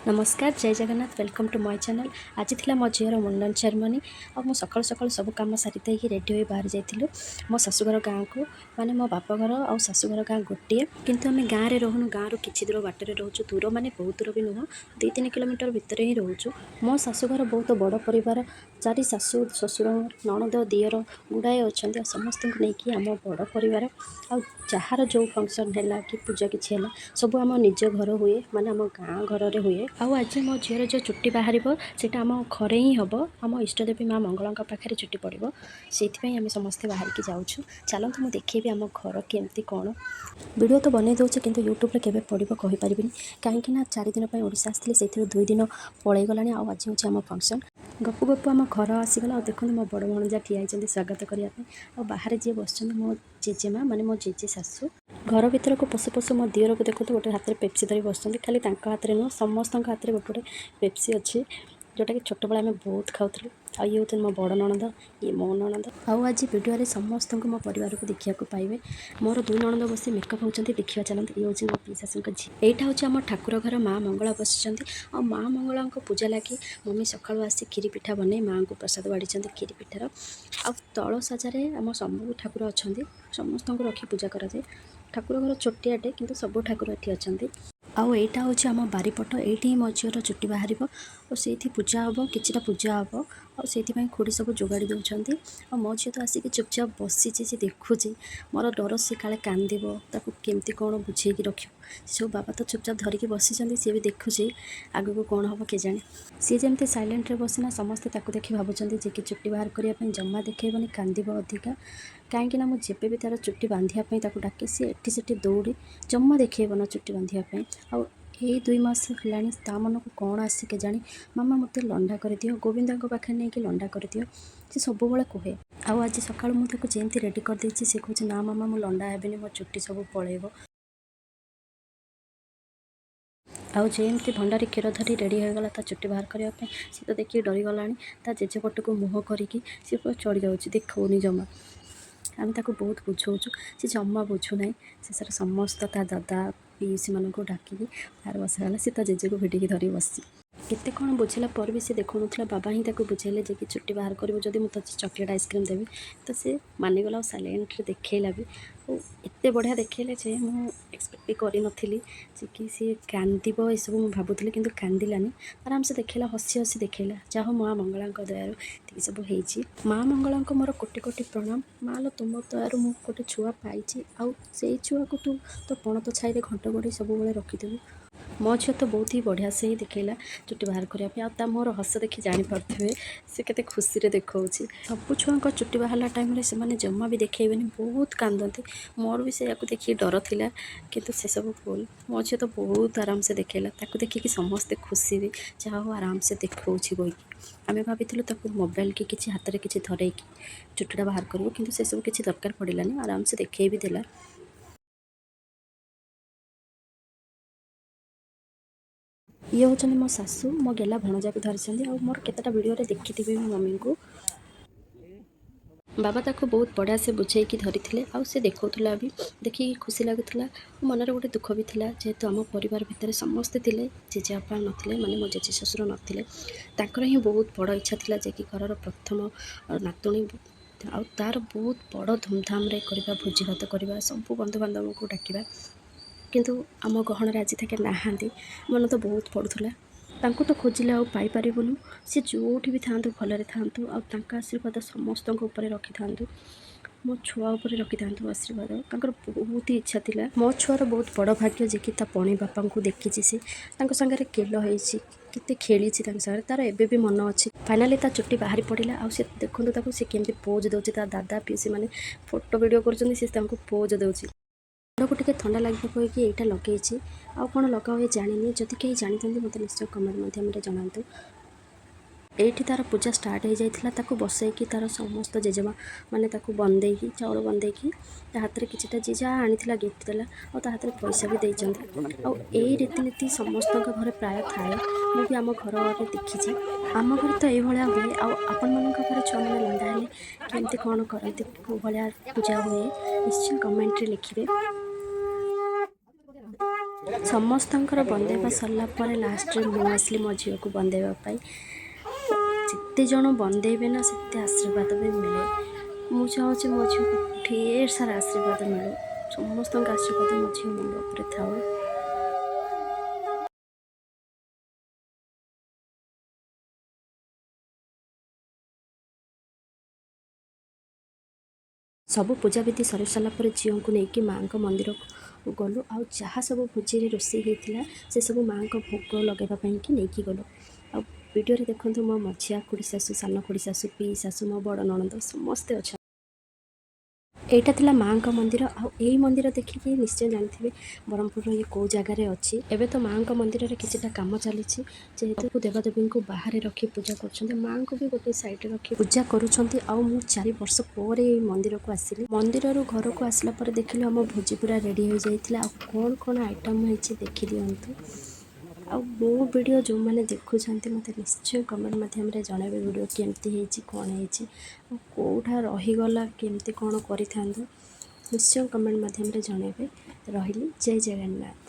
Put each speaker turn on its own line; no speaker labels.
ନମସ୍କାର, ଜୟ Jagannath. Welcome to my channel. ଆଜି ଥିଲା ମୋ ଝିଅର ମୁଣ୍ଡନ ସେରିମନି ଆଉ ମୁଁ ସକାଳୁ ସକାଳୁ ସବୁ କାମ ସାରି ଦେଇକି ରେଡ଼ି ହୋଇ ବାହାରି ଯାଇଥିଲୁ ମୋ ଶାଶୁଘର ଗାଁକୁ। ମାନେ ମୋ ବାପଘର ଆଉ ଶାଶୁଘର ଗାଁ ଗୋଟିଏ, କିନ୍ତୁ ଆମେ ଗାଁରେ ରହୁନୁ। ଗାଁରୁ କିଛି ଦୂର ବାଟରେ ରହୁଛୁ। ଦୂର ମାନେ ବହୁତ ଦୂର ବି ନୁହଁ, 2-3 କିଲୋମିଟର ଭିତରେ ହିଁ ରହୁଛୁ। ମୋ ଶାଶୁଘର ବହୁତ ବଡ଼ ପରିବାର। ଚାରି ଶାଶୁ, ଶ୍ୱଶୁର, ନଣନ୍ଦ, ଦିଅର ଗୁଡ଼ାଏ ଅଛନ୍ତି ଆଉ ସମସ୍ତଙ୍କୁ ନେଇକି ଆମ ବଡ଼ ପରିବାର। ଆଉ ଯାହାର ଯେଉଁ ଫଙ୍କସନ୍ ହେଲା କି ପୂଜା କିଛି ହେଲା, ସବୁ ଆମ ନିଜ ଘର ହୁଏ, ମାନେ ଆମ ଗାଁ ଘରରେ ହୁଏ। ଆଉ ଆଜି ମୋ ଝିଅର ଯେଉଁ ଚୁଟି ବାହାରିବ, ସେଇଟା ଆମ ଘରେ ହିଁ ହେବ। ଆମ ଇଷ୍ଟଦେବୀ ମା ମଙ୍ଗଳାଙ୍କ ପାଖରେ ଚୁଟି ପଡ଼ିବ। ସେଇଥିପାଇଁ ଆମେ ସମସ୍ତେ ବାହାରିକି ଯାଉଛୁ। ଚାଲନ୍ତୁ, ମୁଁ ଦେଖେଇବି ଆମ ଘର କେମିତି କ'ଣ। ଭିଡ଼ିଓ ତ ବନେଇ ଦେଉଛି, କିନ୍ତୁ ୟୁଟ୍ୟୁବରେ କେବେ ପଡ଼ିବ କହିପାରିବିନି, କାହିଁକି ନା 4 ଦିନ ପାଇଁ ଓଡ଼ିଶା ଆସିଥିଲି, ସେଇଥିରୁ 2 ଦିନ ପଳେଇଗଲାଣି ଆଉ ଆଜି ହେଉଛି ଆମ ଫଙ୍କସନ୍। ଗପୁ ଗପୁ ଆମ ଘର ଆସିଗଲା। ଆଉ ଦେଖନ୍ତୁ, ମୋ ବଡ଼ ଭଣଜା ଠିଆ ହେଇଛନ୍ତି ସ୍ୱାଗତ କରିବା ପାଇଁ। ଆଉ ବାହାରେ ଯିଏ ବସିଛନ୍ତି, ମୋ ଜେଜେମା, ମାନେ ମୋ ଜେଜେ ଶାଶୁ। ଘର ଭିତରକୁ ପଶୁ ପଶୁ ମୋ ଦିଅରକୁ ଦେଖନ୍ତୁ, ଗୋଟେ ହାତରେ ପେପ୍ସି ଧରି ବସିଛନ୍ତି। ଖାଲି ତାଙ୍କ ହାତରେ ନୁହଁ, ସମସ୍ତଙ୍କ ହାତରେ ଗୋଟେ ଗୋଟେ ପେପ୍ସି ଅଛି, ଯେଉଁଟାକି ଛୋଟବେଳେ ଆମେ ବହୁତ ଖାଉଥିଲୁ। ଆଉ ଇଏ ହେଉଛନ୍ତି ମୋ ବଡ଼ ନଣନ୍ଦ, ଇଏ ମୋ ନଣନ୍ଦ। ଆଉ ଆଜି ଭିଡ଼ିଓରେ ସମସ୍ତଙ୍କୁ ମୋ ପରିବାରକୁ ଦେଖିବାକୁ ପାଇବେ। ମୋର ଦୁଇ ନଣନ୍ଦ ବସି ମେକଅପ୍ ହେଉଛନ୍ତି, ଦେଖିବା ଚାଲନ୍ତୁ। ଇଏ ହେଉଛି ମୋ ପିଇଶାଶୁଙ୍କ ଝିଅ। ଏଇଟା ହେଉଛି ଆମ ଠାକୁର ଘର, ମା ମଙ୍ଗଳା ବସିଛନ୍ତି। ଆଉ ମା ମଙ୍ଗଳାଙ୍କ ପୂଜା ଲାଗି ମମି ସକାଳୁ ଆସି କ୍ଷୀରି ପିଠା ବନେଇ ମାଆଙ୍କୁ ପ୍ରସାଦ ବାଢ଼ିଛନ୍ତି କ୍ଷୀରି ପିଠାର। ଆଉ ତଳ ସାଜାରେ ଆମ ସବୁ ଠାକୁର ଅଛନ୍ତି, ସମସ୍ତଙ୍କୁ ରଖି ପୂଜା କରାଯାଏ। ଠାକୁର ଘର ଛୋଟିଆଟେ, କିନ୍ତୁ ସବୁ ଠାକୁର ଏଠି ଅଛନ୍ତି। ଆଉ ଏଇଟା ହେଉଛି ଆମ ବାରିପଟ। ଏଇଠି ହିଁ ମୋ ଝିଅର ଚୁଟି ବାହାରିବ ଆଉ ସେଇଠି ପୂଜା ହେବ, କିଛିଟା ପୂଜା ହେବ। ଆଉ ସେଇଥିପାଇଁ ଖୁଡ଼ି ସବୁ ଯୋଗାଡ଼ି ଦେଉଛନ୍ତି। ଆଉ ମୋ ଝିଅ ତ ଆସିକି ଚୁପଚାପ ବସିଛି, ସେ ଦେଖୁଛି। ମୋର ଡର, ସେ କାଳେ କାନ୍ଦିବ, ତାକୁ କେମିତି କ'ଣ ବୁଝେଇକି ରଖିବୁ। ସବୁ ବାବା ତ ଚୁପଚାପ ଧରିକି ବସିଛନ୍ତି, ସିଏ ବି ଦେଖୁଛି। ଆଗକୁ କ'ଣ ହେବ କେଜାଣି। ସିଏ ଯେମିତି ସାଇଲେଣ୍ଟରେ ବସିନା, ସମସ୍ତେ ତାକୁ ଦେଖି ଭାବୁଛନ୍ତି ଯେ କି ଚୁଟି ବାହାର କରିବା ପାଇଁ ଜମା ଦେଖେଇବନି, କାନ୍ଦିବ ଅଧିକା। କାହିଁକି ନା ମୁଁ ଯେବେ ବି ତା'ର ଚୁଟି ବାନ୍ଧିବା ପାଇଁ ତାକୁ ଡାକେ, ସିଏ ଏଠି ସେଠି ଦୌଡ଼ି ଜମା ଦେଖେଇବ ନା ଚୁଟି ବାନ୍ଧିବା ପାଇଁ। ଆଉ ଏଇ 2 ମାସ ହେଲାଣି ତା ମନକୁ କ'ଣ ଆସେ କେଜାଣି, "ମାମା, ମୋତେ ଲଣ୍ଡା କରିଦିଅ, ଗୋବିନ୍ଦଙ୍କ ପାଖରେ ନେଇକି ଲଣ୍ଡା କରିଦିଅ", ସେ ସବୁବେଳେ କୁହେ। ଆଉ ଆଜି ସକାଳୁ ମୁଁ ତାକୁ ଯେମିତି ରେଡ଼ି କରିଦେଇଛି, ସେ କହୁଛି, "ନା ମାମା, ମୁଁ ଲଣ୍ଡା ହେବିନି, ମୋ ଚୁଟି ସବୁ ପଳେଇବ।" ଆଉ ଯେମିତି ଭଣ୍ଡାରୀ କ୍ଷୀର ଧରି ରେଡ଼ି ହୋଇଗଲା ତା ଚୁଟି ବାହାର କରିବା ପାଇଁ, ସେ ତ ଦେଖିକି ଡରିଗଲାଣି। ତା ଜେଜେ ପଟକୁ ମୁହଁ କରିକି ସେ ପୁରା ଚଢ଼ି ଯାଉଛି, ଦେଖାଉନି ଜମା। ଆମେ ତାକୁ ବହୁତ ବୁଝାଉଛୁ, ସେ ଜମା ବୁଝୁନାହିଁ। ଶେଷରେ ସମସ୍ତ ତା ଦାଦା ପିଉସୀମାନଙ୍କୁ ଡାକିକି ତାର ବସାଗଲା। ସେ ତା ଜେଜେକୁ ଭିଡ଼ିକି ଧରି ବସିଛି। କେତେ କ'ଣ ବୁଝିଲା ପରେ ବି ସେ ଦେଖାଉନଥିଲା। ବାବା ହିଁ ତାକୁ ବୁଝେଇଲେ ଯେ କି ଚୁଟି ବାହାର କରିବୁ ଯଦି, ମୁଁ ତୋତେ ଚକୋଲେଟ୍ ଆଇସ୍କ୍ରିମ୍ ଦେବି। ତ ସେ ମାନିଗଲା ଆଉ ସାଇଲେଣ୍ଟରେ ଦେଖେଇଲା ବି। ଆଉ ଏତେ ବଢ଼ିଆ ଦେଖେଇଲେ ଯେ ମୁଁ ଏକ୍ସପେକ୍ଟ ବି କରିନଥିଲି ଯେ କି ସିଏ କାନ୍ଦିବ। ଏସବୁ ମୁଁ ଭାବୁଥିଲି, କିନ୍ତୁ କାନ୍ଦିଲାନି, ଆରାମସେ ଦେଖେଇଲା, ହସି ହସି ଦେଖେଇଲା। ଯାହା ହଉ, ମା ମଙ୍ଗଳାଙ୍କ ଦୟାରୁ ଏତିକି ସବୁ ହେଇଛି। ମା ମଙ୍ଗଳାଙ୍କୁ ମୋର କୋଟି କୋଟି ପ୍ରଣାମ। ମା ଲୋ, ତୁମ ଦୟାରୁ ମୁଁ ଗୋଟେ ଛୁଆ ପାଇଛି ଆଉ ସେଇ ଛୁଆକୁ ତୁ ତୋ ପଣତ ଛାଇରେ ଘଣ୍ଟ ଘୋଡ଼େଇ ସବୁବେଳେ ରଖିଥିବୁ। ମୋ ଝିଅ ତ ବହୁତ ହି ବଢ଼ିଆ ସେ ହିଁ ଦେଖେଇଲା ଚୁଟି ବାହାର କରିବା ପାଇଁ। ଆଉ ତା ମୋର ହସ ଦେଖି ଜାଣିପାରୁଥିବେ ସେ କେତେ ଖୁସିରେ ଦେଖାଉଛି। ସବୁ ଛୁଆଙ୍କ ଚୁଟି ବାହାରିଲା ଟାଇମ୍ରେ ସେମାନେ ଜମା ବି ଦେଖେଇବେନି, ବହୁତ କାନ୍ଦନ୍ତି। ମୋର ବି ସେଇଆକୁ ଦେଖିକି ଡର ଥିଲା, କିନ୍ତୁ ସେସବୁ ଭୁଲ। ମୋ ଝିଅ ତ ବହୁତ ଆରାମସେ ଦେଖେଇଲା। ତାକୁ ଦେଖିକି ସମସ୍ତେ ଖୁସି ବି, ଯାହା ହଉ ଆରାମସେ ଦେଖାଉଛି କହିକି। ଆମେ ଭାବିଥିଲୁ ତାକୁ ମୋବାଇଲ କି କିଛି ହାତରେ କିଛି ଧରେଇକି ଚୁଟିଟା ବାହାର କରିବୁ, କିନ୍ତୁ ସେସବୁ କିଛି ଦରକାର ପଡ଼ିଲାନି, ଆରାମସେ ଦେଖେଇ ବି ଦେଲା। ଇଏ ହେଉଛନ୍ତି ମୋ ଶାଶୁ, ମୋ ଗେଲା ଭଣଜାକୁ ଧରିଛନ୍ତି। ଆଉ ମୋର କେତେଟା ଭିଡ଼ିଓରେ ଦେଖିଥିବେ ମୋ ମମିଙ୍କୁ। ବାବା ତାକୁ ବହୁତ ବଢ଼ିଆ ସେ ବୁଝେଇକି ଧରିଥିଲେ ଆଉ ସେ ଦେଖାଉଥିଲା ବି, ଦେଖିକି ଖୁସି ଲାଗୁଥିଲା। ମନରେ ଗୋଟେ ଦୁଃଖ ବି ଥିଲା, ଯେହେତୁ ଆମ ପରିବାର ଭିତରେ ସମସ୍ତେ ଥିଲେ, ଜେଜେବାପା ନଥିଲେ, ମାନେ ମୋ ଜେଜେ ଶ୍ୱଶୁର ନଥିଲେ। ତାଙ୍କର ହିଁ ବହୁତ ବଡ଼ ଇଚ୍ଛା ଥିଲା ଯେ କି ଘରର ପ୍ରଥମ ନାତୁଣୀ ଆଉ ତାର ବହୁତ ବଡ଼ ଧୁମଧାମରେ କରିବା, ଭୋଜି ଭାତ କରିବା, ସବୁ ବନ୍ଧୁବାନ୍ଧବଙ୍କୁ ଡାକିବା। କିନ୍ତୁ ଆମ ଗହଣରେ ଆଜି ତାଙ୍କେ ନାହାନ୍ତି। ମନ ତ ବହୁତ ପଡ଼ୁଥିଲା। ତାଙ୍କୁ ତ ଖୋଜିଲେ ଆଉ ପାଇପାରିବୁନୁ। ସେ ଯେଉଁଠି ବି ଥାଆନ୍ତୁ, ଭଲରେ ଥାଆନ୍ତୁ ଆଉ ତାଙ୍କ ଆଶୀର୍ବାଦ ସମସ୍ତଙ୍କ ଉପରେ ରଖିଥାନ୍ତୁ, ମୋ ଛୁଆ ଉପରେ ରଖିଥାନ୍ତୁ ଆଶୀର୍ବାଦ। ତାଙ୍କର ବହୁତ ହି ଇଚ୍ଛା ଥିଲା। ମୋ ଛୁଆର ବହୁତ ବଡ଼ ଭାଗ୍ୟ ଯେ କି ତା ପଣି ବାପାଙ୍କୁ ଦେଖିଛି, ସେ ତାଙ୍କ ସାଙ୍ଗରେ କେଲ ହେଇଛି, କେତେ ଖେଳିଛି ତାଙ୍କ ସାଙ୍ଗରେ, ତାର ଏବେ ବି ମନ ଅଛି। ଫାଇନାଲି ତା ଚୁଟି ବାହାରି ପଡ଼ିଲା। ଆଉ ସେ ଦେଖନ୍ତୁ ତାକୁ, ସେ କେମିତି ପୋଜ୍ ଦେଉଛି। ତା ଦାଦା ପିଉସୀ ମାନେ ଫଟୋ ଭିଡ଼ିଓ କରୁଛନ୍ତି, ସେ ତାଙ୍କୁ ପୋଜ୍ ଦେଉଛି। ମୁଣ୍ଡକୁ ଟିକେ ଥଣ୍ଡା ଲାଗିବ କହିକି ଏଇଟା ଲଗେଇଛି। ଆଉ କ'ଣ ଲଗା ହୁଏ ଜାଣିନି। ଯଦି କେହି ଜାଣିଥାନ୍ତି, ମୋତେ ନିଶ୍ଚୟ କମେଣ୍ଟ ମାଧ୍ୟମରେ ଜଣାନ୍ତୁ। ଏଇଠି ତାର ପୂଜା ଷ୍ଟାର୍ଟ ହେଇଯାଇଥିଲା। ତାକୁ ବସେଇକି ତାର ସମସ୍ତ ଜେଜେମା ମାନେ ତାକୁ ବନ୍ଦେଇକି, ଚାଉଳ ବନ୍ଦେଇକି, ତା ହାତରେ କିଛିଟା ଯିଏ ଯାହା ଆଣିଥିଲା ଗିଫ୍ଟ ଦେଲା ଆଉ ତା ହାତରେ ପଇସା ବି ଦେଇଛନ୍ତି। ଆଉ ଏଇ ରୀତିନୀତି ସମସ୍ତଙ୍କ ଘରେ ପ୍ରାୟ ଥାଏ। ମୁଁ ବି ଆମ ଘରରେ ଦେଖିଛି। ଆମ ଘରେ ତ ଏଇଭଳିଆ ହୁଏ। ଆଉ ଆପଣମାନଙ୍କ ଘରେ ଛୁଆମାନେ ଲଣ୍ଡା ହେଲେ କେମିତି କ'ଣ କରନ୍ତି, କେଉଁ ଭଳିଆ ପୂଜା ହୁଏ, ନିଶ୍ଚୟ କମେଣ୍ଟରେ ଲେଖିବେ। ସମସ୍ତଙ୍କର ବନ୍ଦେଇବା ସରିଲା ପରେ ଲାଷ୍ଟରେ ମୁଁ ଆସିଲି ମୋ ଝିଅକୁ ବନ୍ଦେଇବା ପାଇଁ। ଯେତେ ଜଣ ବନ୍ଦେଇବେ ନା, ସେତେ ଆଶୀର୍ବାଦ ବି ମିଳେ। ମୁଁ ଚାହୁଁଛି ମୋ ଝିଅକୁ ଢେର ସାରା ଆଶୀର୍ବାଦ ମିଳୁ, ସମସ୍ତଙ୍କ ଆଶୀର୍ବାଦ ମୋ ଝିଅ ମୁଣ୍ଡ ଉପରେ ଥାଉ। ସବୁ ପୂଜାବିଧି ସରି ସାରିଲା ପରେ ଝିଅଙ୍କୁ ନେଇକି ମାଆଙ୍କ ମନ୍ଦିରକୁ ଗଲୁ। ଆଉ ଯାହା ସବୁ ଭୋଜିରେ ରୋଷେଇ ହେଇଥିଲା, ସେସବୁ ମାଆଙ୍କ ଭୋଗ ଲଗାଇବା ପାଇଁକି ନେଇକି ଗଲୁ। ଆଉ ଭିଡ଼ିଓରେ ଦେଖନ୍ତୁ, ମୋ ମଝିଆ ଖୁଡ଼ି ଶାଶୁ, ସାନ ଖୁଡ଼ି ଶାଶୁ, ପିଇ ଶାଶୁ, ମୋ ବଡ଼ ନଣନ୍ଦ ସମସ୍ତେ ଅଛନ୍ତି। ଏଇଟା ଥିଲା ମାଆଙ୍କ ମନ୍ଦିର। ଆଉ ଏଇ ମନ୍ଦିର ଦେଖିକି ନିଶ୍ଚୟ ଜାଣିଥିବେ ବ୍ରହ୍ମପୁରର ଇଏ କେଉଁ ଜାଗାରେ ଅଛି। ଏବେ ତ ମାଆଙ୍କ ମନ୍ଦିରରେ କିଛିଟା କାମ ଚାଲିଛି, ଯେହେତୁ ଦେବାଦେବୀଙ୍କୁ ବାହାରେ ରଖି ପୂଜା କରୁଛନ୍ତି, ମାଆଙ୍କୁ ବି ଗୋଟେ ସାଇଡ଼ରେ ରଖି ପୂଜା କରୁଛନ୍ତି। ଆଉ ମୁଁ 4 ବର୍ଷ ପରେ ଏଇ ମନ୍ଦିରକୁ ଆସିଲି। ମନ୍ଦିରରୁ ଘରକୁ ଆସିଲା ପରେ ଦେଖିଲୁ ଆମ ଭୋଜି ପୁରା ରେଡ଼ି ହୋଇଯାଇଥିଲା। ଆଉ କ'ଣ କ'ଣ ଆଇଟମ୍ ହେଇଛି ଦେଖିଦିଅନ୍ତୁ। ଆଉ ମୋ ଭିଡ଼ିଓ ଯେଉଁମାନେ ଦେଖୁଛନ୍ତି, ମୋତେ ନିଶ୍ଚୟ କମେଣ୍ଟ ମାଧ୍ୟମରେ ଜଣାଇବେ ଭିଡ଼ିଓ କେମିତି ହେଇଛି, କ'ଣ ହେଇଛି ଆଉ କେଉଁଟା ରହିଗଲା, କେମିତି କ'ଣ କରିଥାନ୍ତୁ, ନିଶ୍ଚୟ କମେଣ୍ଟ ମାଧ୍ୟମରେ ଜଣାଇବେ। ରହିଲି, ଜୟ ଜଗନ୍ନାଥ।